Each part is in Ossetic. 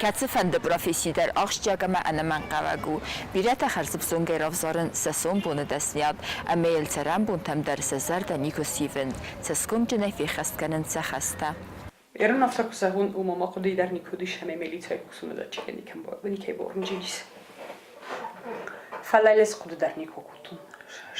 Кӕцыфӕнды професси дӕр ахсджиаг ӕмӕ ӕнӕмӕнгхъӕуӕг у. Бирӕтӕ хӕрзӕвзонгӕй равзарынц сӕ сомбоны дӕсныйад ӕмӕ йыл цӕрӕнбонтӕм дӕр сӕ зӕрдӕ никуы сивынц, цӕсгомджынӕй феххӕст кӕнынц сӕ хӕстӕ. Ерын афтӕ куы зӕгъон, уымӕ мӕ хъуыдыйы дӕр никуы уыдис ӕмӕ милицӕйы кусыны дӕр никӕй бауырнджынис. Фӕлӕ лес хъуыды дӕр никуы кодтон,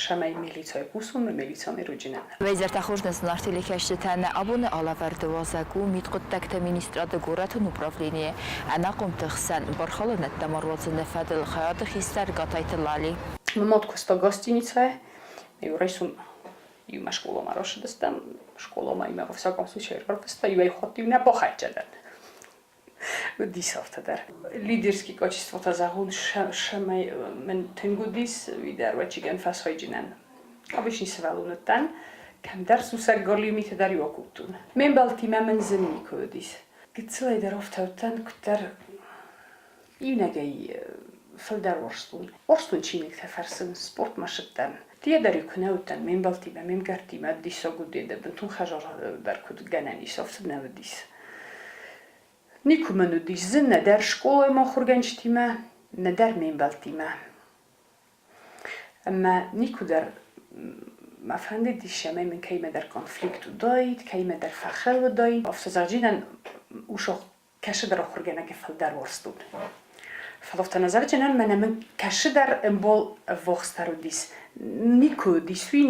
цӕмӕй милицӕйы кусон, милиционер уыджынӕн. Уӕ хорз нӕ зынаргъ телекӕсджытӕ, нӕ абоны алӕвӕрды уазӕг у мидхъуыддӕгты министрады горӕтон управленийы ӕнахъомты хсӕн бархалынӕдтӕ ма руадзыны фӕдыл хайады хистӕр Гатайты Лали. Мӕ мад куыста гостиницӕйы, иу райсом иумӕ скъоламӕ рацыдыстӕм, скъоламӕ имӕ во всяком случае ӕрбарвыста, иуӕй хатт-иу нӕ бахӕццӕ дӕн. Уыдис афтӕ дӕр. Лидерский качествотӕ зӕгъун сӕмӕй мӕн тынг уыдис, уый дӕр уӕчигӕн фӕсайджынӕн. Обычный сывӕллон уыдтӕн, кӕмдӕр сусӕг галиумитӕ дӕр-иу акодтон. Ме мбӕлттимӕ мын зын никуы уыдис. Гыццылӕй дӕр афтӕ уыдтӕн, куыддӕр иунӕгӕй фылдӕр уарзтон. Уарзтон чиныгтӕ фӕрсын, спортмӕ сыдтӕн. Тия дӕр-иу куы нӕ уыдтӕн ме мбӕлттимӕ, ме мгӕрттимӕ диссаг уыди, дӕ бынтон хӕзар дӕр куыд гӕнӕн ис, афтӕ нӕ уыдис. Никуы мын уыдис зын нӕдӕр скъолайы ахуыргӕнджытимӕ, нӕдӕр ме мбӕлттимӕ. Ӕмӕ никуыдӕр мӕ фӕндыдис, цӕмӕй мын кӕимӕдӕр конфликт уыдаид, кӕимӕдӕр фӕхыл уыдаид. Афтӕ зӕгъджынӕн усох кӕсыдӕр ахуыргӕнӕги фылдӕр уарзтон. Фӕлӕ афтӕ нӕ зӕгъджынӕн, мӕнӕ мын кӕсыдӕр ӕмбал ӕввахсдӕр уыдис. Никуы уыдис уый,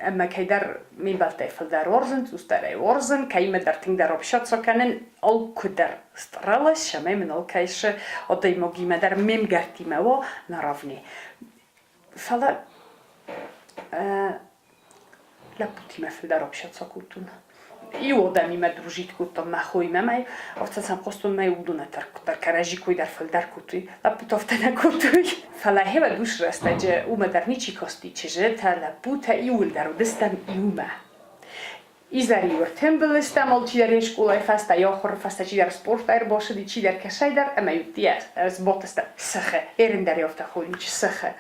ӕмӕ кӕйдӕр ме мбӕлттӕй фылдӕр уарзын, цъусдӕрӕй уарзын, кӕимӕдӕр тынгдӕр общаться кӕнын, алкуыдӕр старалась, цӕмӕй мын алкӕцы адӕймагимӕ дӕр ме мгӕрттимӕ уа наравне. Фӕлӕ лӕппутимӕ фылдӕр общаться кодтон. Иу адӕмимӕ дружить кодтон мӕ хоимӕ мӕ афтӕ сӕм хъуыстон мӕ уыдонӕ дӕр кӕрӕдзи кой дӕр фылдӕр кодтой, лӕппутӕ афтӕ нӕ кодтой. Фӕлӕ гъеуӕд уыцы рӕстӕджы уымӕ дӕр ничи касти, чызджытӕ, лӕппутӕ иууылдӕр уыдыстӕм иумӕ. Изӕр-иу ӕртымбыл стӕм алчидӕр йе скъолайы фӕстӕ, йӕ ахуыры фӕстӕ чидӕр спорт ӕрбацыди, чидӕр кӕцӕйдӕр ӕмӕ-иу сбадтыстӕм сыхы, ерын дӕр афтӕ хонынц сыхы.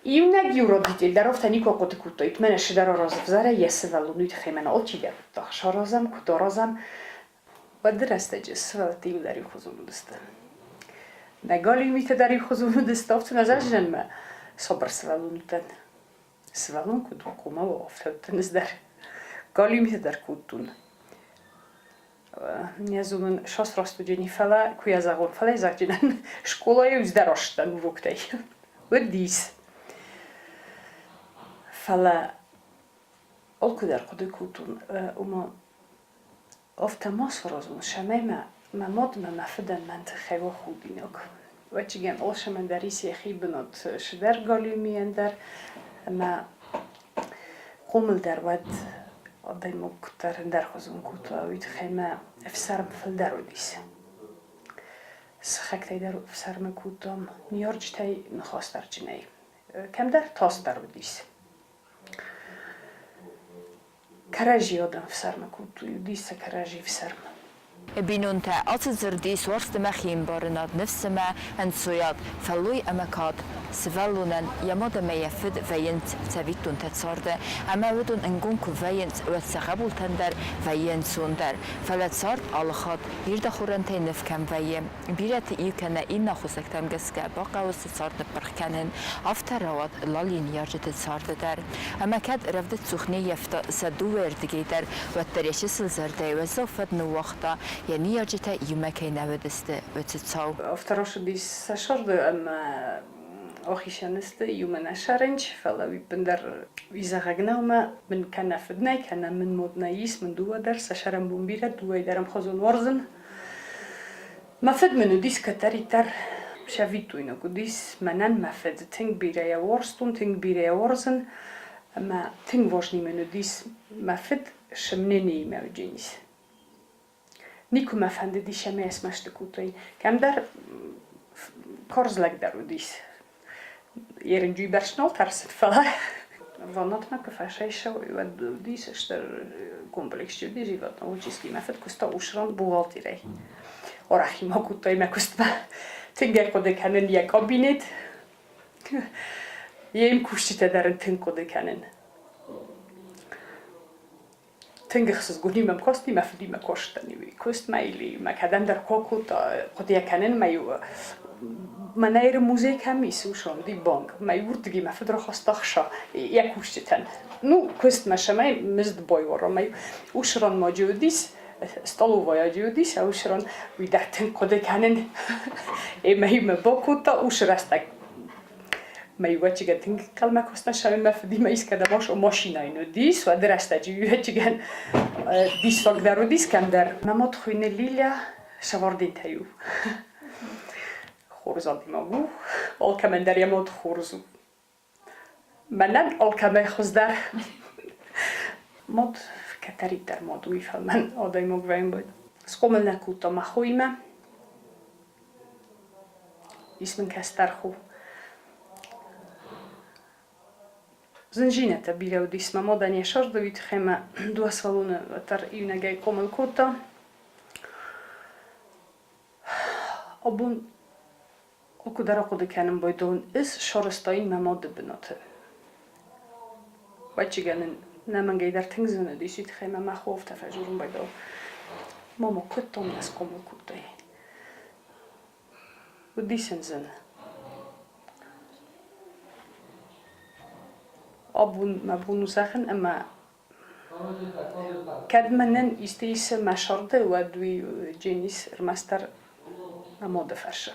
Иунӕг иу родитель дӕр афтӕ никуы ахъуыды кодтаид, мӕнӕ цыдӕр аразы ӕвзӕрӕй йӕ сывӕллон, уый тыххӕй мӕнӕ алчидӕр уыдта, саразӕм, куыд аразӕм. Уӕды рӕстӕджы сывӕллӕттӕ иуылдӕр иухуызон уыдысты. Нӕ галиу митӕ дӕр иухуызон уыдысты, афтӕ нӕ зӕгъзӕн-мӕ сабыр сывӕллон уыдтӕн. Сывӕллон куыд у, хъуамӕ уа, афтӕ уыдтӕн ӕз дӕр. Галиу митӕ дӕр кодтон. Не зонын, сас раст уыджени, фӕлӕ куы йӕ зӕгъон, фӕлӕ зӕгъджынӕн скъолайы уыздӕр астӕн уроктӕй. Уыдис. Фӕлӕ алкуыдӕр хъуыды кодтон, ома афтӕ ма саразон, цӕмӕй мӕ мӕ мад ӕмӕ мӕ фыдӕн мӕн тыххӕй уа худинаг. Ӕвӕццӕгӕн, алцӕмӕн дӕр ис йӕхи бынат цыдӕр галиу мийӕн дӕр ӕмӕ хъомылдӕр уӕд адӕймаг куыддӕр ӕндӕрхуызон кодта, уый тыххӕй мӕ ӕфсарм фылдӕр уыдис. Сыхӕгтӕй дӕр ӕфсӕрмы кодтам, ныййарджытӕй ныхасдӕрджынӕй. Кӕмдӕр тас дӕр уыдис. Кӕрӕдзи адӕм ӕфсӕрмы кодтой, уыдис сӕ кӕрӕдзи ӕфсӕрмы. Бинонтӕ ацы дзырд ис уарзт ӕмӕ хиӕмбарынад, ныфс ӕмӕ ӕнцойад, фӕллой ӕмӕ кад. Сывӕллонӕн йӕ мад ӕмӕ йӕ фыд вӕййынц цӕвиттонтӕ царды, ӕмӕ уыдон ӕнгом куы вӕййынц, уӕд сӕ хъӕбултӕн дӕр вӕййы ӕнцондӕр. Фӕлӕ цард алыхатт ирд ахорӕнтӕй ныв кӕм вӕййы, бирӕты иу кӕнӕ иннӕ аххосӕгтӕм гӕсгӕ бахъӕуы сӕ цард ныппырх кӕнын. Афтӕ рауад Лалийы ныййарджыты царды дӕр. Ӕмӕ кӕд рӕвдыдцух не ййӕфта сӕ дыууӕрдыгӕй дӕр, уӕддӕр йӕ чысыл зӕрдӕйы уӕззау фӕд ныууагъта, йӕ ныййарджытӕ иумӕ кӕй нӕ уыдысты, уыцы цау. Афтӕ рацыдис сӕ сӕрды ӕмӕ ахицӕн сты иумӕ нӕ сӕрӕнч, фӕлӕ уый ӕппындӕр уый зӕгъӕг нӕу мӕ мын кӕнӕ фыд нӕй, кӕнӕ мын мод нӕ ис, мын дыууӕ дӕр сӕ сӕрӕнбон бирӕ, дыууӕйы дӕр ӕмхуызон уарзын. Мӕ фыд мын уыдис кӕддӕриддӕр цӕвиттойнаг уыдис мӕнӕн мӕ фыд. Тынг бирӕ йӕ уарзтон, тынг бирӕ йӕ уарзын ӕмӕ тынг важный мын уыдис мӕ фыд сомнениимӕ уыдис. Никуы мӕ фӕндыдис ӕмӕ йӕ смӕсты кодтой. Кӕмдӕр хорз лӕг дӕр уыдис. Ерынджы бӕрц нал тӕрсыд, фӕлӕ ваннатмӕ куы фӕсайсӕуой, уӕд уыдис стыр комплекс уыдис животноводческий. Мӕ фыд куыста усран бухгалтерӕй. Арӕх-ма кодтой мӕ куыстмӕ. Тынг ӕй хъуыды кӕнын йӕ кабинет. Йе мкусджытӕ дӕр ын тынг хъуыды кӕнын. Тынг ӕхсызгони мӕм касти, мӕ фыдимӕ кастӕн-иу куыстмӕ или мӕ кӕдӕмдӕр куы акодта хъуыдыйӕ кӕнынмӕ-иу мӕнӕ Иры музей кӕм ис, уысон банк, мӕ уырдыги мӕ фыд рахаста ӕхца йӕ кусджытӕн. Ну, куыстмӕ сӕмӕй мызд байуарӕм. Уыцы ран ма джы уыдис, столовая-джы уыдис, а уыцы ран уый дӕр тынг хъуыды кӕнын. Ӕмӕ-иу мӕ бакодта уыцы рӕстӕг Мӕ иуӕччигӕн тынг ӕнхъӕлмӕ кастӕн, сӕ мӕ фыдимӕ искӕдӕм машинӕйы уыдис, уӕды рӕстӕджы иуӕччигӕн диссагдӕр уыдис кӕмдӕр. Мӕ мад хуыйны Лиля Савардинтӕй у. Хорз адӕймаг у, алкӕмӕн дӕр йӕ мад хорз у. Мӕнӕн алкӕмӕй хуыздӕр. Мад кӕддӕриддӕр мад у, уый фӕлмӕн адӕймаг вӕййы. Схъомыл нӕ кодта мӕ хоимӕ. Ис мын кӕстӕр хо. Зынзинӕдтӕ бирӕ уыдис мӕ мадӕн йӕ сӕрды, уый тыххӕй мӕ дыууӕ сывӕллоны уӕддӕр иунӕгӕй хъомыл кодта. Абон куыдӕр ахъуыды кӕнын байдыдтон, ӕз сарӕзтаин мӕ мады бынаты. Ӕвӕццӕгӕн ын нӕмӕнгӕй дӕр тынг зын уыдис, уый тыххӕй мӕ мӕ хо афтӕ фӕдзурын байдыдта: Мама, куыд дӕм нӕ схъомыл кодтай? Уыдис ын зын. Абон мӕ бон у зӕгъын, ӕмӕ кӕд мӕнӕн исты ис мӕ сӕрды, уӕд уый Дженис ӕрмӕстдӕр мӕ мады фӕрсы.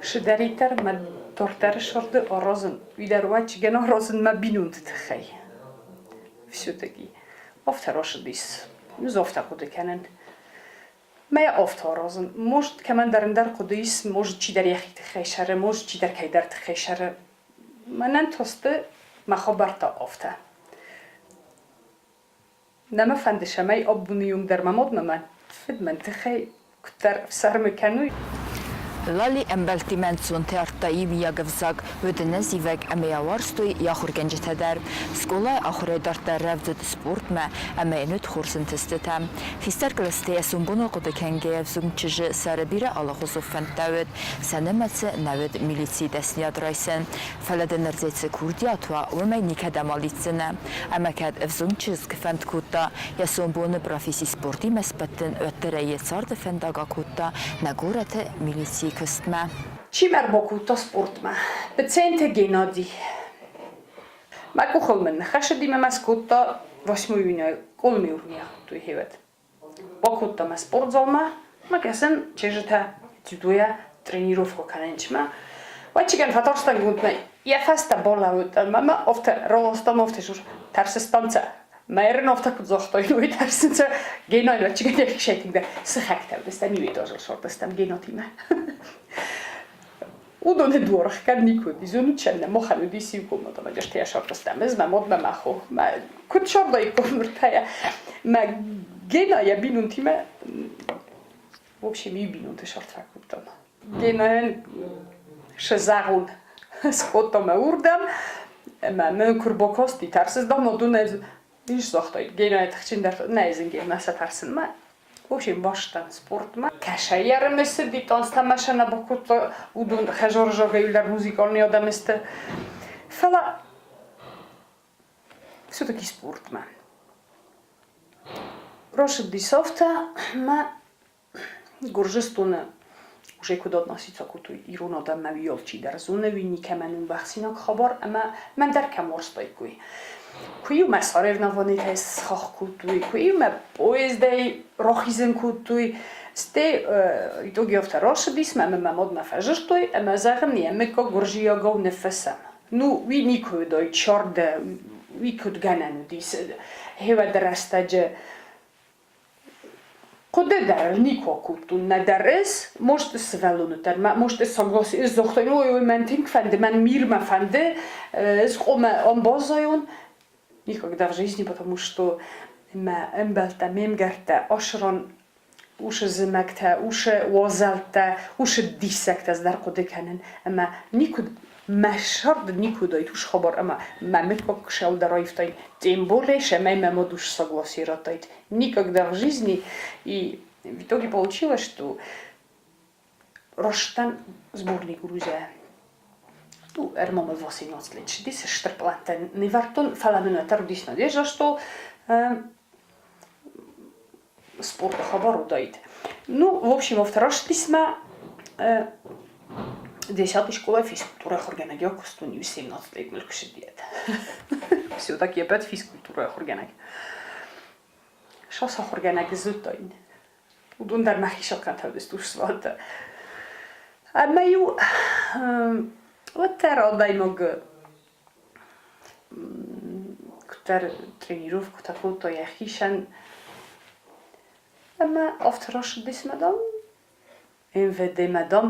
Цыдӕриддӕр мӕ дарддӕры сӕрды аразын, уый дӕр ӕвӕццӕгӕн аразын мӕ бинонты тыххӕй. Все-таки афтӕ рацыдис. Ӕз афтӕ хъуыды кӕнын. Мӕ афтӕ аразын. Может, кӕмӕндӕр ӕндӕр хъуыды ис, может, чидӕр йӕхи тыххӕй сӕры, может, чидӕр кӕйдӕр тыххӕй сӕры. Мӕнӕн та сты мӕ хабӕрттӕ афтӕ. Нӕ мӕ фӕнды, цӕмӕй абоны онг дӕр мӕ мадмӕ мӕ фыд мӕн тыххӕй куыддӕр ӕфсӕрмы кӕнуй. Лали ӕмбӕлттимӕ ӕнцонтӕ ардта иумиаг ӕвзаг, уыд ӕнӕзивӕг ӕмӕ йӕ уарзтой йӕ ахуыргӕнджытӕ дӕр. Скъолайы ахуырӕй дарддӕр рӕвдыд спортмӕ ӕмӕ йын уыд хорз ӕнтыстытӕ. Хистӕр кълӕсты йӕ сомбоныл хъуыды кӕнгӕйӕ ӕвзонг чызджы сӕры бирӕ алыгъуызон фӕндтӕ уыд, сӕ нымӕцы нӕ уыд милицийы дӕсныйад райсын. Фӕлӕ дын ӕрдзӕй цы курдиат уа, уымӕй никӕдӕм алидздзынӕ. Ӕмӕ кӕд ӕвзонг чызг фӕнд кодта йӕ сомбоны професси спортимӕ сбӕттын, уӕддӕр ӕй йӕ царды фӕндаг акодта нӕ горӕты милицийы куыстмӕ. Чи мӕ ӕрбакодта спортмӕ? Быценты Геннадий. Мӕ къухыл мын ныххӕссыди ӕмӕ мӕ скодта восьмой июня къулмиур не хуыдтой хевӕд. Бакодта мӕ спортзалмӕ, мӕ кӕсын чызджытӕ дзюдойӕ тренировкӕ кӕнынчмӕ. Уӕччигӕн фӕтарстӕнгондмӕ йӕ фӕстӕ балӕууыдтӕн ӕмӕ мӕ афтӕ раластам, афтӕ тӕрсыстӕнцӕ. Мӕ афтӕ куыд загътай, уый тӕрсынцӕ Генайы уӕччигӕн йӕхи сайтынгдӕр сыхӕгтӕ уыдыстӕм, иу этажыл сардыстӕм Генатимӕ. Уыдоны дуар ӕхгӕд никуы уыди, зонут сӕ, нӕ махӕн уыдис иу комнатӕ, мӕ ӕртӕйӕ сардыстӕм, ӕз мӕ мад, мӕ мӕ хо. Мӕ куыд сардаиккон ныртӕйӕ? Мӕ Гена йӕ бинонтимӕ, в общем, иу бинонты сард фӕкодтам. Генайӕн сӕ зӕгъон скодта мӕ уырдӕм, ӕмӕ мын куы рбакасти, тӕрсыс дам, уыдон Ис загътай, Генайы тыхджындӕр нӕ зынгемӕ сӕ тӕрсынмӕ. В общем, бастан спортмӕ. Кӕсӕй ӕрымысыди, танцтӕ машина бакодта, уыдон хӕзорзогӕй музыкальный адӕм сты. Фӕлӕ все-таки спортмӕ. Рашид афтӕ мӕ Гуырдзыстоны уже куыд относиться кодтой ирон адӕммӕ, уый алчидӕр зоны, уый никӕмӕн у бӕхсинаг хабар ӕмӕ мӕн дӕр кӕм уарзтаиккой. Куы-иу мӕ соревнованитӕй схахх кодтой, куы-иу мӕ поездӕй рахизын кодтой, стӕй итоги афтӕ рацыдис ӕмӕ мӕ мадмӕ фӕдзырдтой ӕмӕ зӕгъын, йӕ мыггаг гуырдзиагау ныффыссӕм. Ну, уый никуы уыдаид сӕрды, уый куыд гӕнӕн уыдис, гъеуӕды рӕстӕджы Хъуыды дӕр ыл никуы акодтон, нӕдӕр ӕз, может, сывӕллоны дӕр, может, согласен, ӕз загътон, ой, ой, мӕн тынг фӕнды, мӕн мирмӕ фӕнды, ӕз хъуамӕ ам баззайон. Никогда в жизни, потому что мӕ ӕмбӕлттӕ, ме мгӕрттӕ асыран уыцы зымӕгтӕ, уыцы уазӕлттӕ, уыцы диссӕгтӕ ӕз дӕр хъуыды кӕнын ӕмӕ никуы Мӕ сӕрд никуы уыдаид уыцы хабар ӕмӕ мӕ мыггаг сӕлдӕр аивтаид, тем более цӕмӕй мӕ мад ус согласие радтаид. Никогда в жизни. И в итоге получилось, что растан сборной Грузия. ӕрмӕ мыл 18 лет цыдис, стыр пълантӕ нывӕрдтон, фӕлӕ мын уӕддӕр уыдис надежда, что спорты хабар уыдаид. Ну, в общем, афтӕ растис мӕ десятый школа физкультурӕ ахуыргӕнӕг куыстон иу 17 лет мыл куы сидиет. Все-таки опять физкультура ахуыргӕнӕг. Сас ахуыргӕнӕг зыдтаин. Уыдон дӕр мӕхи сахъхъӕнтӕ уыдысты урсвӕлтӕ. Ӕмӕ-иу уӕддӕр адӕймаг куыддӕр тренировкӕтӕ кодта йӕхицӕн ӕмӕ афтӕ рацыдис мадам, МВД-мӕ дам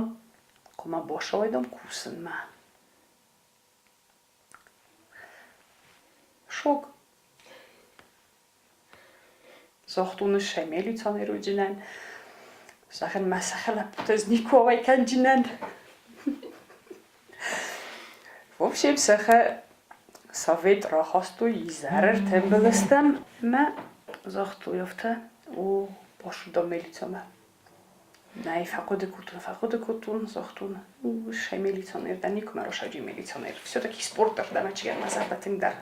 хъуамӕ бацӕуай дам кусынмӕ. Шок. Загътон сӕ милиционер уыдзынӕн. Зӕгъын, мӕ сӕхи лӕппутӕ ӕз никуы ауӕй кӕнджынӕн. В общем, сӕхи совет рахастой изӕры ӕртӕмбӕлӕстӕм ӕмӕ загътой афтӕ, о, бацыдтам милицӕмӕ. Нӕй, фӕхъуыды кодтон, фӕхъуыды кодтон, загътон, сӕ милиционер дӕн, никуы мӕ росаджы милиционер. Все-таки спорт ӕрдӕмӕ чи мӕ зӕрдӕ тынгдӕр.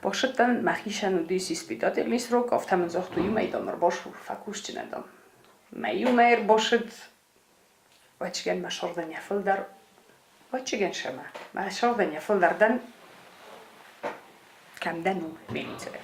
Бацыдтӕн, мӕхицӕн уыдис испытательный срок, афтӕ мын загътой, иу мӕй дам ӕрбацу, фӕкусджынӕн дам. Мӕ иу мӕй ӕрбацыд, Вӕччигӕн мӕ сӕрдӕн йӕ фылдӕр, вӕччигӕн сӕмӕ, мӕ сӕрдӕн йӕ фылдӕр дӕн, кӕм дӕн у милицӕйы.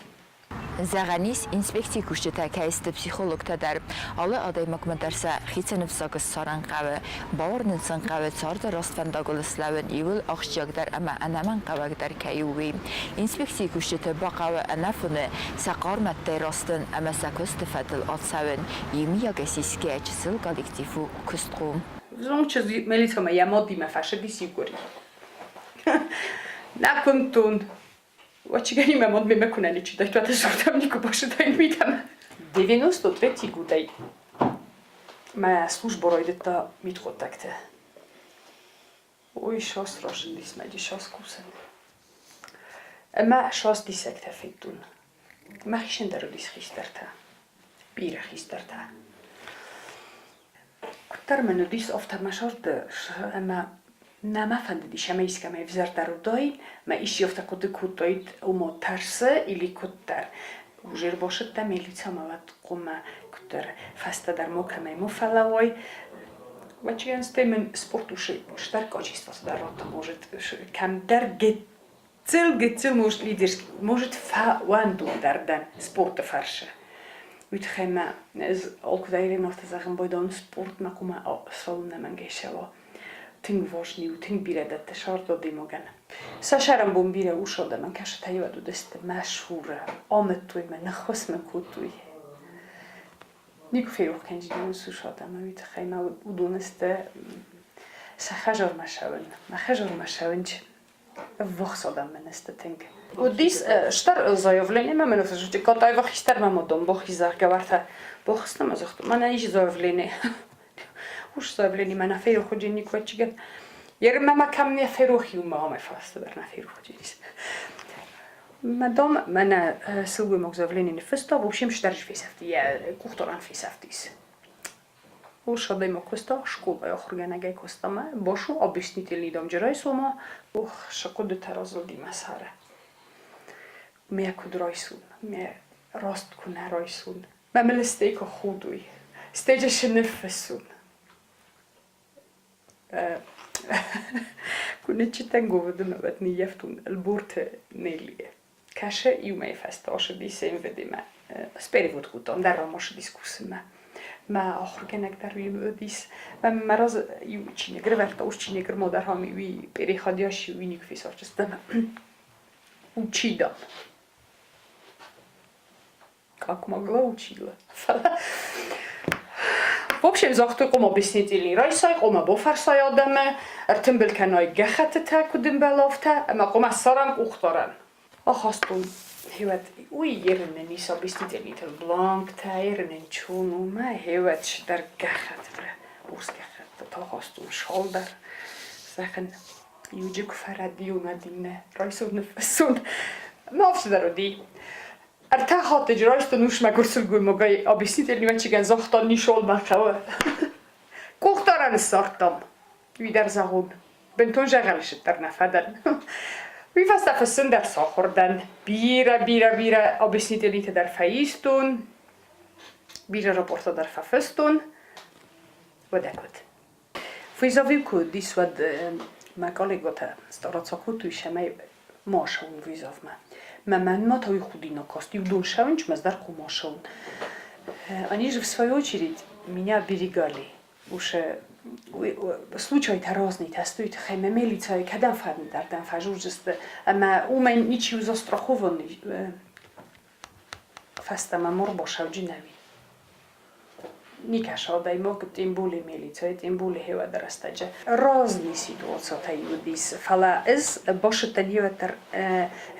Зӕгъӕн ис, инспекцийы кусджытӕ кӕй сты психологтӕ дӕр. Алы адӕймагмӕ дӕр сӕ хицӕн ӕвзаг ссарын хъӕуы, бауырнын сын хъӕуы царды раст фӕндагыл слӕууын иууыл ахсджиагдӕр ӕмӕ ӕнӕмӕнгхъӕуӕгдӕр кӕй у, уый. Инспекцийы кусджыты бахъӕуы ӕнафоны сӕ хъармӕттӕй растын ӕмӕ сӕ куысты фӕдыл ацӕуын, иумиагӕй сисгӕйӕ чысыл коллектив у куыстхъом. Взонг чызг милицӕмӕ йӕ мадимӕ фӕсыдис иу къуыри. Нӕ куымдтон. Очиганимӕ мад мемӕ куы нӕ ничи дӕтта, ӕз уырдӕм никуы бацыдаин мидӕмӕ. 93 годӕй мӕ службӕ райдыдта мидхъуыддӕгты. Ой, сас разындис мӕ сас кусӕн. Ӕмӕ сас диссӕгтӕ федтон. Мӕхицӕн дӕр уыдис хистӕртӕ, бирӕ хистӕртӕ. Куыддӕр мын уыдис, афтӕ мӕ зӕрды ӕмӕ нӕ мӕ фӕндыдис ӕмӕ искӕмӕй ӕвзӕрдӕр уыдаид, мӕ исчи афтӕ хъуыды кодтаид, ома тӕрсы или куыддӕр. Уже ӕрбацыдтӕн милицӕмӕ уӕд хъуамӕ куыддӕр фӕстӕдӕр мо кӕмӕй мо фӕлӕууай. Вӕччигӕн мын спорт усы стӕр качество цыдӕр радта, может, кӕмдӕр гыццыл, гыццыл, может, лидерский, может, фӕуӕндондӕр дӕн спорты фӕрцы. Уый тыххӕй мӕ ӕз алкуыдӕй афтӕ зӕгъын байдайон, спортмӕ хъуамӕ цӕуын ӕнӕмӕнгӕй цӕуа. Тынг важный у, тынг бирӕ дӕтты сӕрд адӕймагӕн. Сӕ сӕрӕнбон бирӕ ус адӕмӕн кӕсытӕ иуӕд уыдысты мӕ цуры, амыдтой мӕ, ныххуыс мын кодтой. Никуы ферох кӕндзынӕн уыцы ус адӕмы, уый тыххӕй мӕ уыдон сты сӕ хӕдзармӕ цӕуын, мӕ хӕдзармӕ цӕуын ӕввахс адӕммӕ сты тынг. Уыдис стыр заявление мӕ мын Катаева хистӕрмӕ мадон бохизӕгъгӕ уартӕ бохстӕмӕ загътон, мӕнӕ ис заявление. Уж заявление мӕ нӕ ферох уыди никуы Ермӕ ма кӕм не ферох иу мамӕ фӕстӕдӕр нӕ ферох уыдис. Мадам мӕнӕ сылгоймаг заявление ныффыста, в общем, стӕрж фесӕфти, йӕ къухдарӕн фесӕфтис. Ус адӕймаг куыста скъолайы ахуыргӕнӕгӕй куыста мӕ башу объяснительный дам райсома. Ох, цы хъуыдытӕ разылди мӕ сӕры. Мӕ куыд райсон, мӕ раст куы нӕ райсон. Мӕ мыл стӕй куы худой, стӕй же цы ныффыссон. Куы ныччытӕн говыды мӕ уӕд ныййӕфтон Ӕлборты Неллийы. Кӕсы иумӕйы фӕстӕ ацыдис МВД-мӕ. Сперевод кодтам дӕр ам ацыдис кусынмӕ. Мӕ ахуыргӕнӕг дӕр уый уыдис. Мӕ мӕ разы иу чиныг ӕрӕвӕрдта, уыцы чиныг ма дӕр ам уый переходящий уый никуы фесӕфтыстӕм. Учи, дам. Как могла учила. В общем, загътой, къома объяснительный райсай, къома бофӕрсай адӕмы, ӕртымбыл кӕнай гӕххӕттытӕ, куыд ӕмбӕлы, афтӕ, ӕмӕ къома ссарӕм къухдарӕн. Ахастон хевӕд уый ерынӕн ис объяснительныйтыл бланктӕ, ерынӕн чон у, мӕ хевӕд сдӕр гӕххӕттытӕ, урс гӕххӕттытӕ ахастон шалдӕр. Зӕгъын, иуджы куы фӕрӕдийон ӕдиннӕ, райсон ныффыссон. Мӕ афтӕ уыди. Ӕртӕ хатты райстон ус мӕгуыр сылгоймагӕй объяснительный мӕчигӕн загъта, нишол мӕ хъӕуы. Къухдарӕн ссардтам. Уый дӕр зӕгъон, бынтон зӕгъӕлсыд дӕр нӕ фӕдӕн. Уый фӕстӕ фыссын дӕр сахуыр дӕн. Бирӕ, бирӕ, бирӕ объяснительныйтӕ дӕр фӕистон, бирӕ рапорттӕ дӕр фӕфыстон. Уӕдӕ куыд? Вызовы куы уыдис, уӕд мӕ коллегӕтӕ стараться кодтой, цӕмӕй ма ссӕуон вызовмӕ. Мӕ мӕнмӕ та уый худинаг каст. Иу дон ссӕуынч, мӕ дӕр хъуамӕ ссӕуон. Они же, в свою очередь, меня оберегали. Усе случайтӕ разныйтӕ сты, уый тыххӕй мӕ милицӕйы кӕдӕм фӕндӕрдӕм фӕзулдзысты, ӕмӕ уымӕй ничи у застрахован фӕстӕмӕ мурбосауджынӕуи. Никӕсы адӕймаг тем более милицӕйы, тем более хеуӕды рӕстӕджы. Разный ситуациятӕ уыдис, фӕлӕ ӕз басыдтӕн еуӕддӕр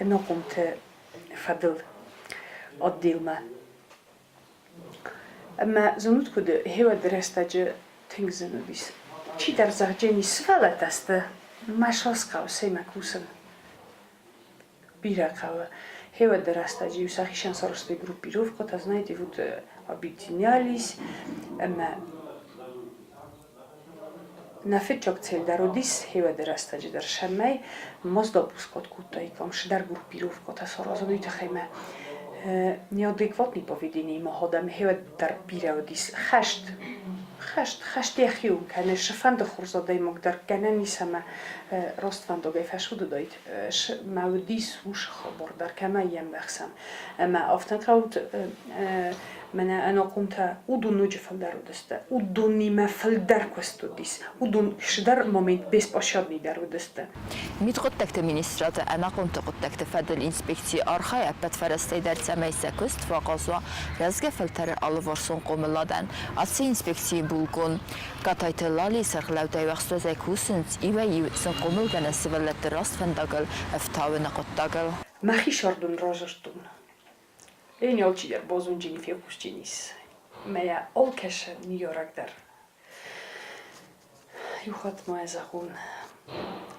ӕнахъомты фӕдыл отделмӕ. Ӕмӕ зонут куыд, хеуӕды рӕстӕджы тынг зын уыдис. Чидӕр зӕгъджени сывӕллӕттӕ сты, мӕ сасхъӕу семӕ кусын. Бирӕ хъӕуы. Хеуӕдты рӕстӕджы-иу сӕхицӕн сарӕзтой группировкӕтӕ, знаете, вот объединялись ӕмӕ нӕ фыццаг цель дӕр уыдис хеуӕдты рӕстӕджы дӕр, цӕмӕй ма сдопускот кодтаиккам цыдӕр группировкӕтӕ саразын, уый тыххӕй мӕ неадекватный поведение мах адӕм хеуӕд дӕр бирӕ уыдис. Хӕст, хӕст, хӕст йӕхион кӕны, цыфӕнды хорз адӕймаг дӕр гӕнӕн ис ӕмӕ рӕствӕндагӕй фӕсудыдаид. Мӕ уыдис уыцы хабар дӕр, кӕмӕй йӕ ӕмбӕхсӕм. Ӕмӕ афтӕ хъӕуы мӕнӕ ӕнахъомтӕ уыдон ноджы фылдӕр уыдысты. Уыдонимӕ фылдӕр куыст уыдис. Уыдон цыдӕр момент беспощадный дӕр уыдысты. Мидхъуыддӕгты министрады ӕнахъомты хъуыддӕгты фӕдыл инспекци архайы ӕппӕт фӕрӕзтӕй дӕр, цӕмӕй сӕ куыст фӕахъаз уа рӕзгӕ фӕлтӕры алыварсон хъомыладӕн. Ацы инспекцийы булкъон Гатайты Лалийы сӕргълӕудӕй уӕхскуӕзӕй кусынц иуӕй-иу сын хъомылгӕнӕн сывӕллӕтты раст фӕндагыл ӕфтауыны хъуыддагыл. Мӕхи сӕрдон разырдтон. Ен алчидӕр базонджыни, фехъусджынис. Мӕ алкӕсы ныййарӕг дӕр. Иу хатт ма зӕгъон,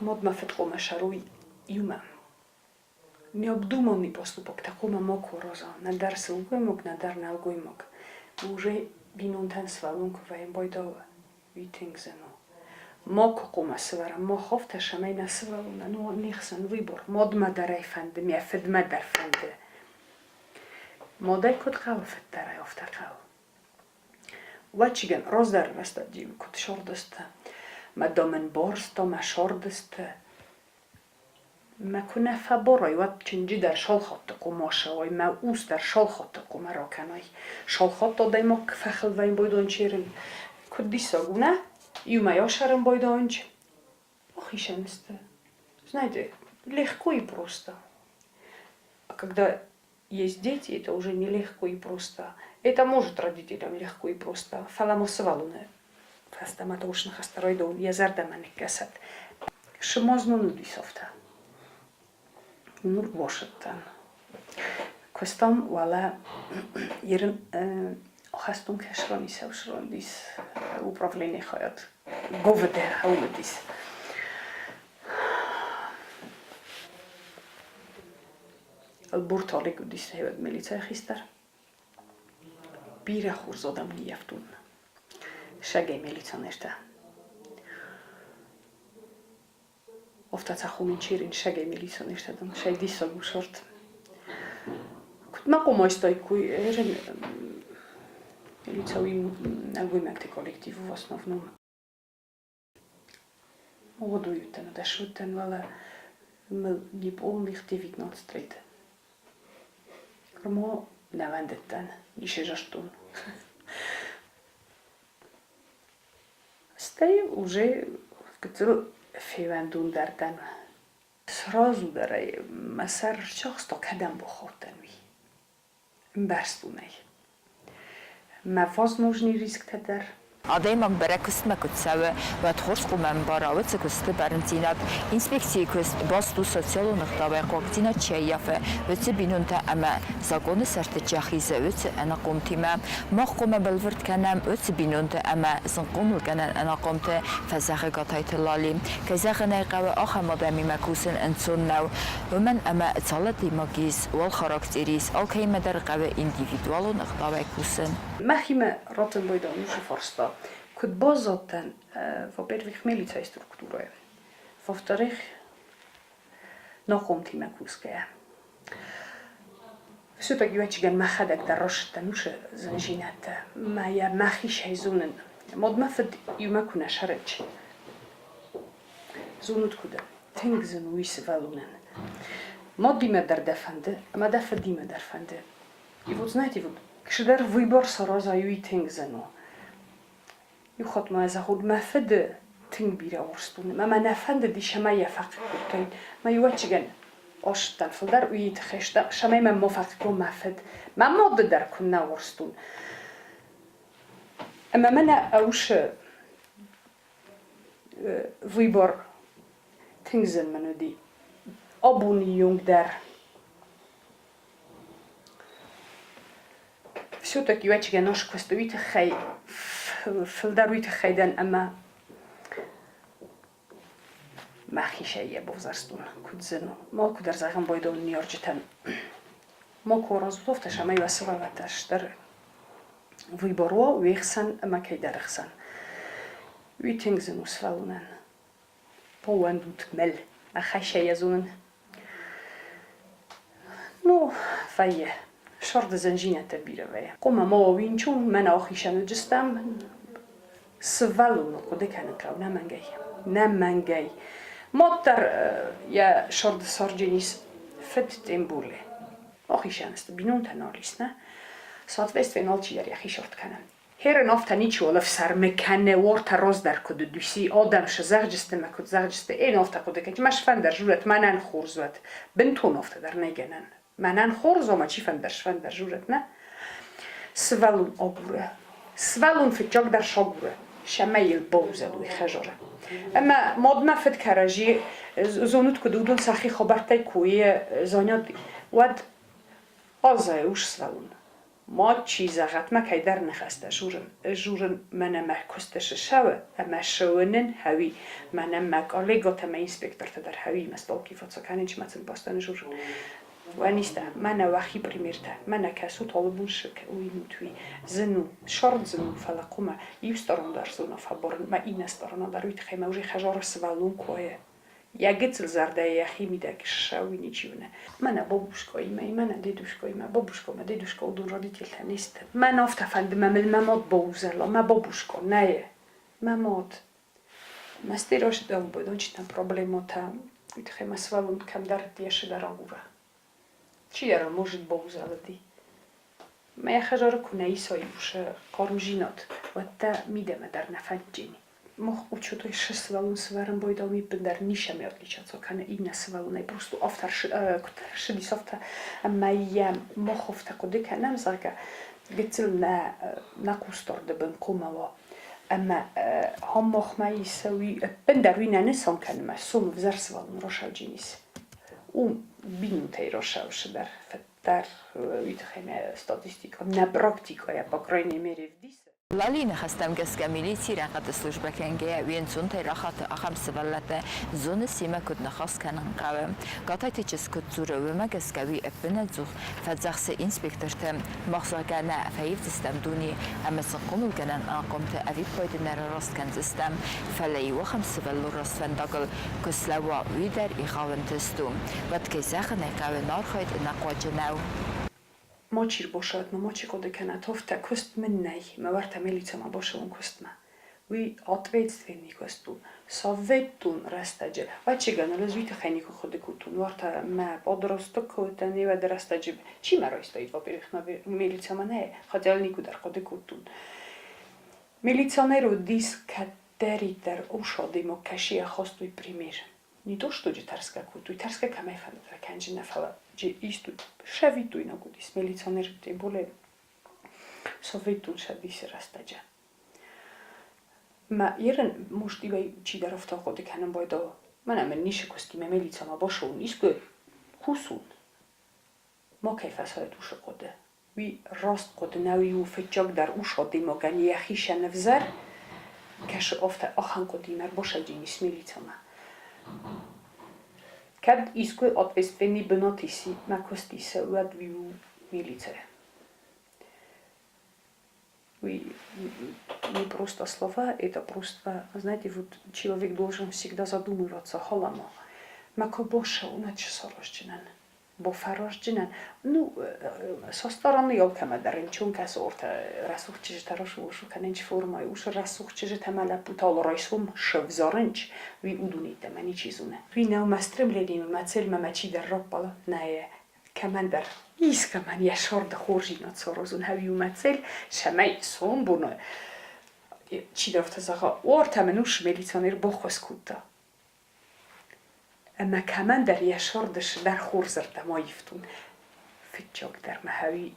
мад мӕ фыдхъомӕ сӕруй иумӕ. Необдуманный поступок такому мог ураза, нӕдӕр сылгоймаг, нӕдӕр нӕлгоймаг. Уже бинонтӕн сывӕллон куы вӕййы байдауы, уый тынг зын у. Макуы хъуамӕ сывӕрӕм мах афтӕ, цӕмӕй нӕ сывӕллонӕн уа не хсӕн выбор. Мадмӕ дӕр ӕй фӕнды, мӕ фыдмӕ дӕр фӕнды. Мадӕй куыд хъӕуы, фыд дӕр ӕй афтӕ хъӕуы. Вӕццӕгӕн, раздӕр рӕстӕджы куыд сордысты, мӕ домӕн барста, мӕ сордысты. Мӕ куы нӕ фӕбарой, уӕд чынджы дӕр шалхатты хъуымасы ой, мӕ ус дӕр шалхатты хъуымӕ ракӕнай. Шалхатт адӕймаг фӕхыл вӕййы байдон черын. Куыд диссаг у, нӕ? Иумӕ сӕрын байдонч. Ахицӕн сты. Знаете, легко и просто. А когда есть дети, это уже не легко и просто. Это может родителям легко и просто. Фӕлӕ ма сывӕллоны фӕстӕмӕ та ус ныхӕстӕ райдауын йӕ зӕрдӕмӕ ныккӕсӕд. Сымазнон уыдис афтӕ. Нур босыдтӕн. Куыстам уӕлӕ ерын хӕстон кӕсрони сӕусрондис управление хайад ГОВД уыдис. Бурталик уыдис хевӕд милицӕйы хистӕр. Бирӕ хорз адӕм ныййӕфтон. Сӕгӕй милиционертӕ. Афтӕ цахуымин черин сӕгӕй милиционертӕ дын сӕ диссаг у сорт. Куыд ма хъуамӕ ерын милицӕуи нӕлгоймӕгты коллектив в основном. Молодой уыдтӕн, ӕдас уыдтӕн, фӕлӕ мыл неполных 19 лет. Мо нӕ уӕндыдтӕн, ницы зӕрдтон. Стӕй уже гыццыл февӕндондӕр дӕн. Сразу дӕр ӕй мӕ сӕр рцахста, кӕдӕм бахаудтӕн, уый. Ӕмбӕрстон ӕй. Мӕ возможный рисктӕ дӕр. Адӕймаг бӕрӕг куыстмӕ куы цӕуы, уӕд хорз хъуамӕ ӕмбара уыцы куысты бӕрндзинад. Инспекцийы куыст баст у социалон ӕгъдауӕй хъуагдзинад чи ӕййафы, уыцы бинонтӕ ӕмӕ законы сӕрты чи ахизы, уыцы ӕнахъомтимӕ. Мах хъуамӕ бӕлвырд кӕнӕм уыцы бинонты ӕмӕ зынхъомылгӕнӕн ӕнахъомты, фӕзӕгъы Гатайты Лали. Кӕй зӕгъын ӕй хъӕуы, ахӕм адӕмимӕ кусын ӕнцон нӕу, уымӕн ӕмӕ цал адӕймаг ис, уал характер ис, алкӕимӕ дӕр хъӕуы индивидуалон ӕгъдауӕй кусын. Мӕхимӕ раттын байдайын уыцы фарста. Куыд баззадтӕн, во-первых, милицӕйы структурӕйы, во-вторых, нахъомтимӕ кусгӕйӕ. Все-таки ӕвӕццӕгӕн мӕхӕдӕг дӕр рацыдтӕн уыцы зындзинӕдтӕ мӕ йӕ мӕхицӕй зонын. Мад мӕ фыд иумӕ куы нӕ сӕрӕджы. Зонут куыд? Тынг зын у уый сывӕллонӕн. Мадимӕ дӕр дӕ фӕнды ӕмӕ дӕ фыдимӕ дӕр фӕнды. И вот знаете, вот кӕцыдӕр выбор саразай, уый тынг зын у. Иу хатт ма зӕгъон, мӕ фыды тынг бирӕ уарзтон ӕмӕ мӕ нӕ фӕндыдис ӕмӕ йӕ фӕхъыг кодтаин. Мӕ ӕвӕццӕгӕн ацыдтӕн фылдӕр уый тыххӕй, цӕмӕй мӕм ма фӕхъыг уа мӕ фыд. Мӕ мады дӕр куыннӕ уарзтон. Ӕмӕ мӕнӕ ӕусы выбор тынг зын мын уыди. Абоны онг дӕр Все-таки ӕвӕццӕгӕн ӕскуыст уый тыххӕй, фылдӕр уый тыххӕй дӕн, ӕмӕ мӕхицӕй йӕ бавзӕрстон, куыд зын у. Малкуы дӕр зӕгъын байдайон ныййарджытӕн, макуы аразут афтӕ, цӕмӕй уӕ сывӕллӕттӕ стыр выбор уа уе хсӕн ӕмӕ кӕйдӕр ӕхсӕн. Уый тынг зын у сывӕллонӕн. Баууӕндут мыл, мӕхӕсӕй йӕ зонын. Ну, вӕййы. Сӕрды зӕнджинӕдтӕ бирӕ вӕййы. Хъуамӕ ма уа уинчун, мӕнӕ ахицӕн уыдзыстӕм. Сывӕллоны хъуыды кӕнын хъӕуы нӕмӕнгӕй. Нӕмӕнгӕй. Мад дӕр йӕ сӕрды сӕрджынис фыд Тембуле. Ахицӕн сты, бинонтӕ нал ис, нӕ? Соответственно, алчидӕр йӕхи сӕрд кӕны. Херын афтӕ ничиуал ӕфсӕрмы кӕны, уортӕ раздӕр куыд уыдуси, адӕм шы зӕгъджысты мӕ куыд зӕгъджысты, эн афтӕ хъуыды кӕньт, мӕ сфӕндӕр журӕт, мӕнӕн хорз уӕд. Бынтон афтӕ дӕр нӕй гӕнӕн. Мӕнӕн хорз, ома чи фӕндӕр сфӕндӕр журӕт, нӕ? Сывӕллон агуры. Сывӕллон фыццагдӕр сагуры, сӕмӕ йыл баузӕлой хӕзары. Ӕмӕ мадмӕ фыд кӕрӕдзи зонут куыд, уыдон сӕхи хабӕрттӕй куы занят, уӕд Азӕй ус сывӕллон. Мачи зӕгъӕт мӕ кӕйдӕр ныхӕстӕ журын. Журын мӕнӕ мӕ куысты сысӕуы ӕмӕ сыуынын хӕуи. Мӕнӕ мӕ коллегатӕ мӕ инспектортӕ дӕр хӕуи мӕ столки фӕцӕкӕнын мӕ сын бастӕн журын. Уӕнистӕ, мӕнӕ уӕхи примертӕ, мӕнӕ кӕсут алыбон уый нут уый. Зын у, сӕрд зын у, фӕлӕ хъуымӕ иу сторон дӕр зона фӕбарын, мӕ иннӕ сторона дӕр уый тыххӕй мӕ уже хӕзары сывӕллон куы уайы. Йӕ гыццыл зӕрдӕйы йӕхимидӕг ссӕуы ничи уыны. Мӕнӕ бабушкоимӕ, мӕнӕ дедушкоимӕ, бабушка мӕ дедушка уыдон родительтӕ не сты. Мӕн афтӕ фӕнды, мӕ мыл мӕ мад баузӕла, мӕ бабушка, нӕй, мӕ мад. Мӕ стереосидӕн бойдончитӕн проблемӕтӕ, уый тыххӕй мӕ сывӕллон кӕмдӕр йӕ дӕр агура. Чидӕр может баузӕлыди. Мӕ хӕдзары куы нӕ исой усы хъармдзинад, уӕд дӕ мидӕмӕ дӕр нӕ фӕнддзӕни. Мах учетой сывӕллон сывӕрын байдал ӕппындӕр ницӕмӕй отличаться кӕны иннӕ сывӕллонӕй. Просто афтӕ куыд рцыдис, афтӕ ӕмӕ йӕ мах афтӕ хъуыды кӕнӕм, зӕгъгӕ, гыццыл нӕ нӕ хъусдарды бын хъуамӕ уа. Ӕмӕ ам махмӕ исӕуи ӕппындӕр уый нӕ нысан кӕны мӕ сом ӕвзӕр сывӕллон росауджын ис. У бинонтӕй росаусы дӕр фыддӕр, уый тыххӕй мӕ статистикӕ нӕ практикӕйӕ, по крайней мере, вдисы. Лалийы ныхӕстӕм гӕсгӕ милицийы рӕнхъыты службӕ кӕнгӕйӕ уе нцонтӕй рахаты ахӕм сывӕллӕттӕ, зоны семӕ куыд ныхас кӕнын хъӕуы. Гатайты чызг куыд дзуры, уымӕ гӕсгӕ уый ӕппынӕдзух фӕдзӕхсы инспектортӕ, мах зӕгъгӕ нӕ фӕивдзыстӕм дуне ӕмӕ сын хъомылгӕнӕн ӕнахъомты ӕвиппайды нӕ рараст кӕндзыстӕм, фӕлӕ иу ахӕм сывӕллон рӕствӕндагыл куы слӕууа, уый дӕр егъау ӕнтыст у. Уӕд кӕй зӕгъын ӕй хъӕуы, архайд ӕнӕхъуаджы нӕу. Мачи рбасӕуӕд мӕ, мачи хъуыды кӕнӕд, афтӕ куыст мын нӕй, мӕ уӕртӕ милицӕмӕ бацӕуон куыстмӕ. Уый ответственный куыст у. Советон рӕстӕджы, ӕвӕццӕгӕн, ӕз уый тыххӕй никуы хъуыды кодтон, уӕртӕ мӕ подросток куы уыдтӕн, уӕды рӕстӕджы чи мӕ райстаид, во-первых, мӕ милицӕмӕ нӕ, хотя никуы дӕр хъуыды кодтон. Милиционер уыдис кӕддӕриддӕр ус адӕймаг, кӕцы йӕ хастой пример. Не то что тӕрсгӕ кодтой, тӕрсгӕ кӕмӕй фӕндыд кӕнджын нӕ, фӕлӕ истой, сӕвитойнаг уыдис милиционер, тем более советон сӕдисы рӕстӕджы. Мӕ ерын может иуӕй чидӕр афтӕ хъуыды кӕнын байдайа, мӕнӕ мын ницы куыстимӕ милицӕмӕ бацӕуын, искуы кусон. Макӕй фӕсайд уыцы хъуыды. Уый раст хъуыды нӕу, иу фыццагдӕр ус адӕймагӕн йӕхицӕн ӕвзӕр кӕсы афтӕ ахӕм хъуыдыимӕ ӕрбасайджын ис милицӕмӕ. Кӕд искуы ответственный бынат иси, мӕ куыст исы, уӕд уый у милицӕ. Уый не просто слова, это просто, знаете, вот человек должен всегда задумываться, холомо. Мӕ куы бошӕуна чысорозджынӕн, бофӕрозджынӕн. Ну, со стороны алкӕмӕ дӕр рынчын кӕсы ортӕ рӕсугъд чызджытӕ рӕсугъд кӕнынч формӕй, усы рӕсугъд чызджытӕ мӕ лӕппутӕ алы райсом сӕвзарынч, уый уыдон йеддӕмӕ ничи зоны. Уый нӕу мӕ стремление, мӕ цель мӕ мӕ чидӕр раппӕлы, нӕ кӕмӕндӕр искӕмӕн йӕ сӕрды хорздзинад саразын ӕви у мӕ цель, цӕмӕй сомбоны чидӕр афтӕ зӕгъа, уартӕ мын ус милиционер баххуыс кодта. Ӕмӕ кӕмӕндӕр йӕ сӕрды цыдӕр хорзӕрдӕм аивтон. Фыццагдӕр мӕ хӕуи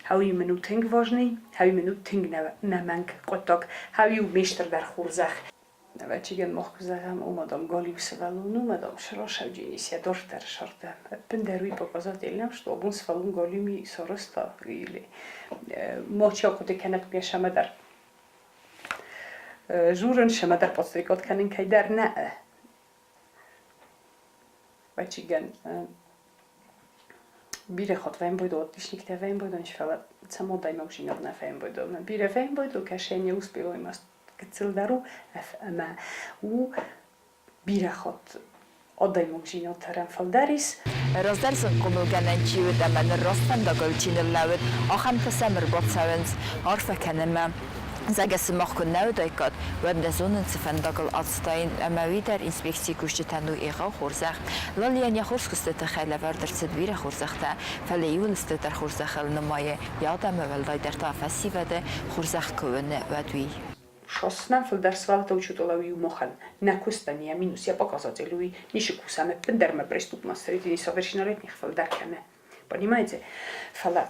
хӕуи мын у тынг важный, хӕуи мын у тынг нӕмӕнг хъуыддаг, хӕуи у ме стырдӕр хорзӕх. Ӕвӕццӕгӕн мах куы зӕгъӕм, уымӕ, дам, галиу сывӕллон у, мӕ, дам, срасӕвджын ис йӕ дарддӕр сӕрдӕм. Ӕппындӕр уый показатель нӕу, что абон сывӕллон галиу ми сарӕзта или мачи ахъуыды кӕнӕд пьесӕмӕ дӕр. Журын сӕмӕ дӕр подстрекот кӕнын кӕйдӕр нӕ. Ӕвӕццӕгӕн, бирӕ хатт фембӕлдон, отличниктӕ фембӕлдон, фӕлӕ цӕм адӕймагдзинад нӕ фембӕлдон. Бирӕ фембӕлдон, кӕсӕй не успеваем гыццылдӕр у ӕмӕ у бирӕ хатт адӕймагдзинад тӕрӕн фылдӕр ис. Раздӕр сын хъомылгӕнӕн чи уыд ӕмӕ ныр раст фӕндагыл чи ныллӕууыд, ахӕмтӕ сӕм ӕрбацӕуынц арфӕ кӕнынмӕ. Зӕгъгӕ, сымах куы нӕ уыдаиккат, уӕд нӕ зонын цы фӕндагыл ацыдаин ӕмӕ уый дӕр инспекцийы кусджытӕн у егъау хорзӕх. Лалийӕн йӕ хорз куысты тыххӕй лӕвӕрд ӕрцыд бирӕ хорзӕхтӕ, фӕлӕ иуыл стырдӕр хорзӕхыл нымайы йӕ адӕмы, уӕлдайдӕр та фӕсивӕды хорзӕх куы уыны, уӕд уый. Шосмӕ фылдӕр свалта учутола мохӕн. Нӕ куыстӕн йӕ минус, йӕ показатель уый ницы кусӕм, ӕппындӕр мӕ преступность среди несовершеннолетних фылдӕр кӕны. Понимаете? Фӕлӕ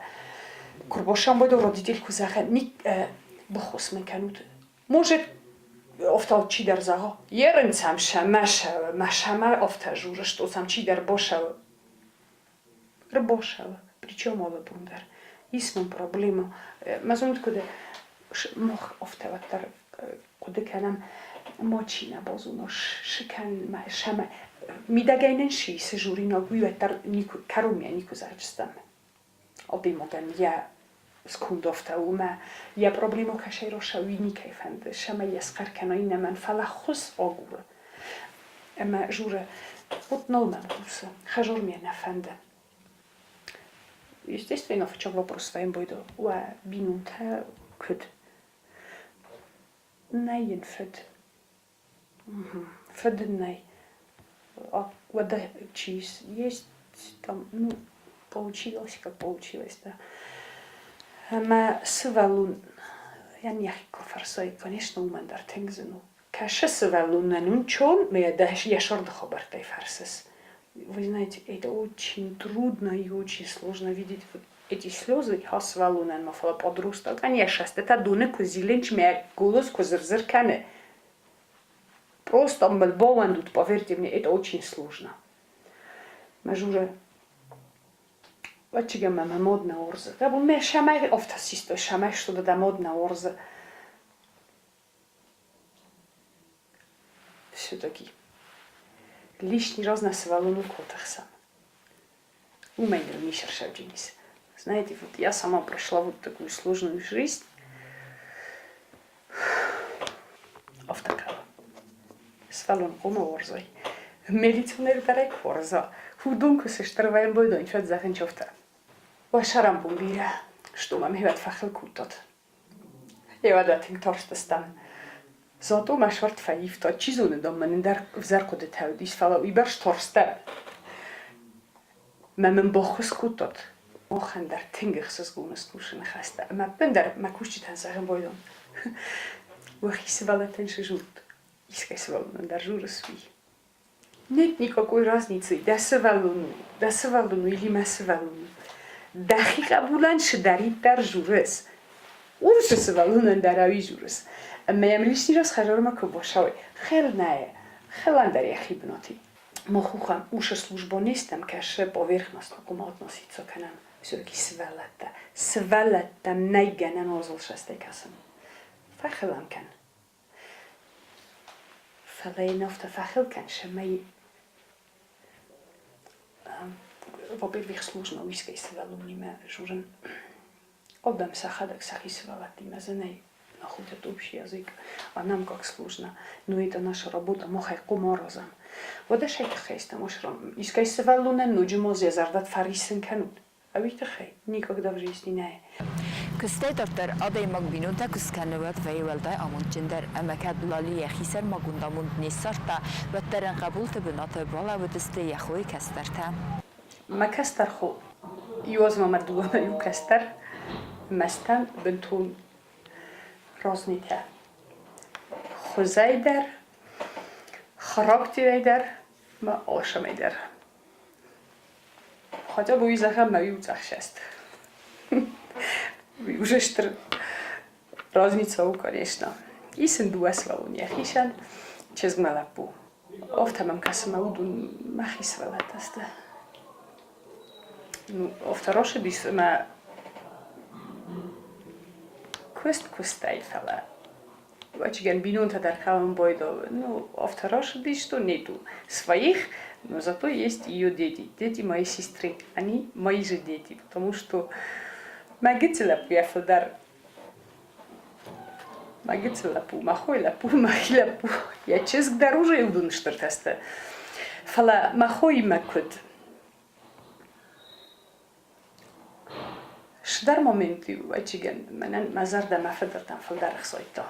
куы рбосам родитель куы зӕгъа, баххуыс мын кӕнут. Может, офтал чидӕр зӕгъа, ерынцӕм сӕ мӕ сӕмӕ офтӕ журы, что сам чидӕр бошӕуы. Рбошӕуы, причем алы бон дӕр. Ис мын проблема. Мӕ зонд куыд мах офтӕ уӕддӕр хъуыды кӕнӕм, мачи нӕ базона, шы кӕн сӕмӕ мидӕгӕй нын шы цы журинаг, уый уӕддӕр никуы кӕронмӕ никуы зӕгъдзыстӕм. Адӕймагӕн йӕ скундофтӕ уымӕ йӕ проблема кӕсӕй роса, уый никӕй фӕнды, сӕмӕ йӕ схъӕр кӕна иннӕмӕн, фӕлӕ хуыз агуры. Ӕмӕ журы, вот нал мӕм хъусы, хӕзор мӕ нӕ фӕнды. Естественно, фыццаг вопрос фембӕлд, уӕ бинонтӕ куыд? Нӕй йын фыд. Фыд ын нӕй. Уӕдӕ чи есть там, ну, получилось, как получилось, да. Ӕмӕ сывӕллон йӕн йӕхи куы фӕрсай, конечно, уымӕн дӕр тынг зын у. Кӕсы сывӕллонӕн уынчон, мӕ йӕ сӕрды хабӕрттӕй фӕрсыс. Вы знаете, это очень трудно и очень сложно видеть вот эти слезы сывӕллонӕн ма, фӕлӕ подросток, конечно, та доны куы зилынч, мӕ голос куы зыр-зыр кӕны. Просто мыл баууӕндут, поверьте мне, это очень сложно. Мӕ журы Ӕвӕццӕгӕн мӕ мӕ мод нӕ уарзы. Гӕбул мӕ сӕмӕй афтӕ систой, сӕмӕй что дӕ мод нӕ уарзы. Все-таки лишний раз на сывӕллоныл куы тыхсӕм, уымӕй ныр ницы ӕрсӕвджын ис. Знаете, вот я сама прошла вот такую сложную жизнь. Афтӕ кӕны. Сывӕллон хъуамӕ уарзай. Милиционер дӕр ӕй куы уарза, уыдон куы сыстыр вӕййын бойдон фӕдзӕхын чофтӕ. Уӕ сӕрӕнбон бирӕ, что мӕм хевӕд фӕхыл кодтат. Еуӕдӕ тынг тарстыстӕм. Зато мӕ сӕрд фӕивта, чи зоны, дам, мын ӕндӕр ӕвзӕр хъуыдытӕ уыдис, фӕлӕ уыйбӕрц тарстӕн. Мӕ мын баххуыс кодтат. Махӕн дӕр тынг ӕхсызгон скусы ныхӕстӕ ӕмӕ ӕппындӕр мӕ кусджытӕн зӕгъын байдон. Уӕхи сывӕллӕттӕн сызурут, искӕй сывӕллонӕн дӕр журыс, уый. Нет никакой разницы, дӕ сывӕллон у, дӕ сывӕллон у или мӕ сывӕллон у. Дӕхи хъӕбулӕн цыдӕриддӕр журыс, уыцы сывӕллонӕн дӕр ӕви журыс. Ӕмӕ йӕм лишний раз хӕдзармӕ куы бацӕуай, хел нӕ, хелӕн дӕр йӕхи бынат и. Мах усы службон не стӕм, кӕсы поверхностно куы относиться кӕнӕм. Все-таки сывӕллӕттӕ. Сывӕллӕттӕм нӕй гӕнӕн уазалсастӕй кӕсын. Фӕхылӕн кӕн. Фӕлӕ йын афтӕ фӕхыл кӕн, цӕмӕй во-первых, сложно искӕй сывӕллонимӕ дзурын. Адӕм сӕхӕдӕг сӕхи сывӕллӕттимӕ зынӕй находят общий язык, а нам как сложно. Но это наша работа, мах ӕй хъуамӕ аразӕм. Уӕдӕ сӕй тыххӕй стӕм искӕй сывӕллонӕн ноджы ма йӕ зӕрдӕ фӕриссын кӕнут. Ӕви тыххӕй? Никогда в жизни нӕй. Куыстӕй дарддӕр адӕймаг бинонтӕ куы скӕны, уӕд вӕййы уӕлдай амондджындӕр ӕмӕ кӕд Лали йӕхи сӕрмагонд амонд не ссардта, уӕддӕр ын хъӕбулты бынаты балӕууыдысты йӕ хойы кӕстӕртӕ. Мӕ кӕстӕр хо, иу азмӕ мӕ дыууӕмӕ иу кӕстӕр, мӕстӕн бынтон разнитӕ. Хуызӕй дӕр, характерӕй дӕр мӕ алцӕмӕй дӕр. Хотя бы уый зӕгъӕм мӕ иу цъӕхсӕст. Уый уже стыр разница у, конечно. Ис ын дыууӕ сывӕллоны йӕхицӕн, чызг мӕ лӕппу. Афтӕ мӕм кӕсы, мӕ уыдон мӕхи сывӕллӕттӕ сты. Ну, афтӕ рацыдис, ӕмӕ куыст куыстӕй, фӕлӕ Очевидно, бинонтӕ дӕр кӕуын байдайы. Ну, афтӕ рацыдис, что нету своих, но зато есть ее дети. Дети моей сестры. Они мои же дети, потому что мӕ гыццыл лӕппуйӕ фылдӕр мӕ гыццыл лӕппу, мӕ хойы лӕппу, мӕхи лӕппу, йӕ чызг дӕр уже уыдон стыртӕ сты. Фӕлӕ мӕ хоимӕ куыд? Цыдӕр момент-иу, ӕвӕццӕгӕн, мӕнӕн мӕ зӕрдӕ мӕ фыдырдӕм фылдӕр ӕхсайдта.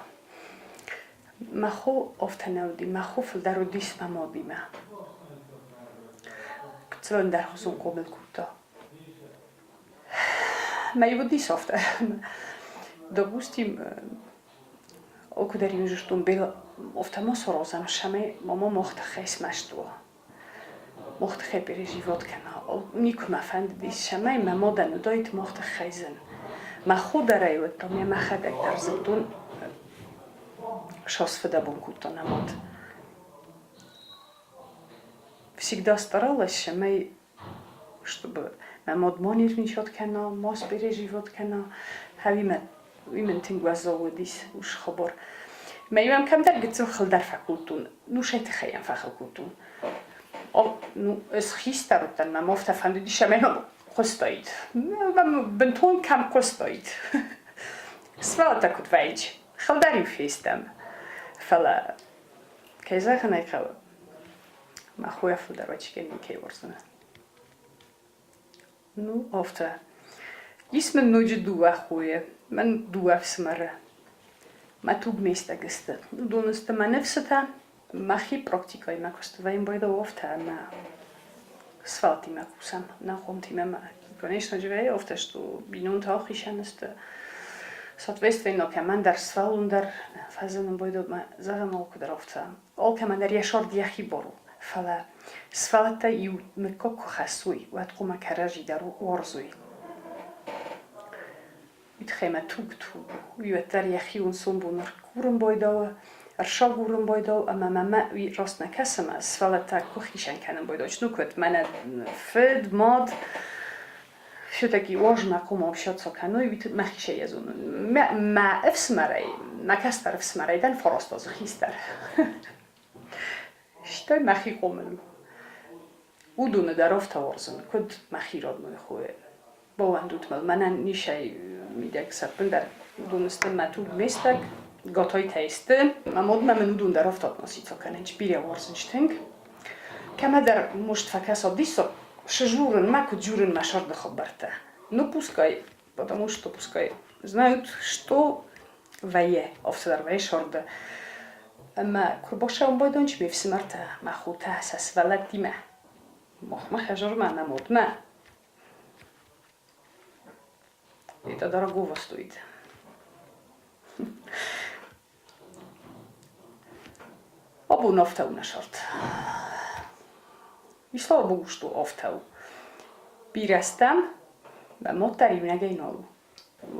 Мӕ хо афтӕ нӕ уыди, мӕ хо фылдӕр уыдис мӕ мадимӕ. Гыццыл ӕндӕрхуызон хъомыл кодта. Мӕ уыдис афтӕ. Допустим, алкуыдӕр-иу зыдтон, афтӕ ма саразӕм, цӕмӕй мама мах тыххӕй смӕсты уа. Мах тыххӕй переживать кӕна. Никуы мӕ фӕндыдис, цӕмӕй мӕ мадӕн уыдаид мах тыххӕй зын. Мӕ хо дӕр ӕй уыдта, ме мӕхӕдӕг дӕр зыдтон, сас фыдӕбон кодта нӕ мад. Всегда старалась, цӕмӕй чтобы мӕ мад ма нервничать кӕна, ма спереживать кӕна. Ӕви мӕ уый мын тынг уӕззау уыдис уыцы хабар. Мӕ иу ӕм кӕмдӕр гыццыл хыл дӕр фӕкодтон. Ну, сӕ тыххӕй йӕм фӕхыл кодтон. Ну, ӕз хистӕр уыдтӕн, мӕм афтӕ фӕндыдис, ӕмӕ мӕм хъуыстаид. Мӕм бынтон кӕм хъуыстаид. Сывӕллӕттӕ куыд вӕййынц, хыл дӕр-иу фестӕм. Фӕлӕ, кӕй зӕгъын ӕй хъӕуы, мӕ хойӕ фылдӕр вӕччыгӕн никӕй уарзын. Ну, афтӕ. Ис мын ноджы дыууӕ хойы, мӕн дыууӕ ӕфсымӕры. Мӕ туг ме стӕг сты. Уыдон сты мӕ ныфсытӕ. Мӕхи практикӕйы мӕ куысты вӕййын байдауы афтӕ ӕмӕ сфалтимӕ кусӕм, нӕхъомтимӕ мӕ. Конечно же, вӕййы афтӕ, что бинонтӕ ахицӕн сты. Соответственно, кӕмӕндӕр сфӕллон дӕр фӕзынын байдыдта, мӕ зӕгъын алкуыдӕр афтӕ. Алкӕмӕн дӕр йӕ сӕрд йӕхи бар у, фӕлӕ сывӕллӕттӕ иу мыггаг куы хӕссой, уӕд хъуамӕ кӕрӕдзи дӕр уарзой. Уый тыххӕй мӕ туг туг у. Уый уӕддӕр йӕхи ӕнцон бон ӕркурын байдауы, ӕрсагурын байдауы ӕмӕ мӕмӕ уый раст нӕ кӕсы ӕмӕ сывӕллӕттӕ куы хицӕн кӕнын байдауы, ну куыд, мӕнӕ фыд, мад, все-таки уарзмӕ хъуамӕ общаться кӕной, уый мӕхицӕй йӕ зонын. Мӕ ӕфсымӕрӕй, мӕ кӕстӕр ӕфсымӕрӕй дӕн фараст азы хистӕр. Стӕй мӕхи хъомыл у. Уыдоны дӕр афтӕ уарзын, куыд мӕхи родной хойы. Баууӕндут мыл, мӕнӕн нисӕй мидӕг сӕппындӕр уыдон сты мӕ туг, ме стӕг, Готойтӕй сты. Мӕ модмӕ мын уыдон дӕр афтӕ относиться кӕнынц, бирӕ уарзынц тынг. Кӕмӕдӕр может фӕкӕса диссаг, сжурынмӕ, куыд журынмӕ сӕрды хабӕрттӕ. Ну, пускай, потому что пускай знают, что вӕййы, афтӕдӕр вӕййы сӕрды. Ӕмӕ куы рбацӕуын байдайынц ме фсымӕртӕ, мӕ хотӕ сӕ сывӕллӕттимӕ. Махмӕ хӕдзармӕ, мӕ модмӕ. Это дорогого стоит. Абон афтӕ у нӕ сӕрд. И слава богу, что афтӕ у. Бирӕ стӕм, мӕ мад дӕр иунӕгӕй нал у.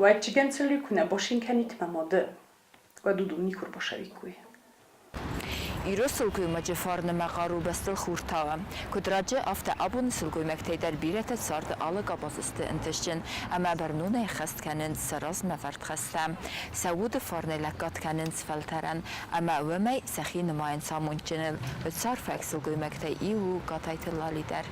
Уӕдчигӕн цылли куы нӕ башин кӕнит мӕ мады, уӕд уыдон никуы ӕрбасӕвиккой. Ирон сылгоймаджы фарны мӕ хъару бӕстыл хур тауы. Куыд раджы, афтӕ абоны сылгоймӕгтӕй дӕр бирӕтӕ царды алы къабазы сты ӕнтыстджын ӕмӕ бӕрнонӕй ӕххӕст кӕнынц сӕ размӕвӕрд хӕстӕ. Сӕ уды фарнӕй лӕггад кӕнынц фӕлтӕрӕн ӕмӕ уымӕй сӕхи нымайынц амондджыныл. Царфӕг сылгоймӕгтӕй иу у Гатайты Лали дӕр.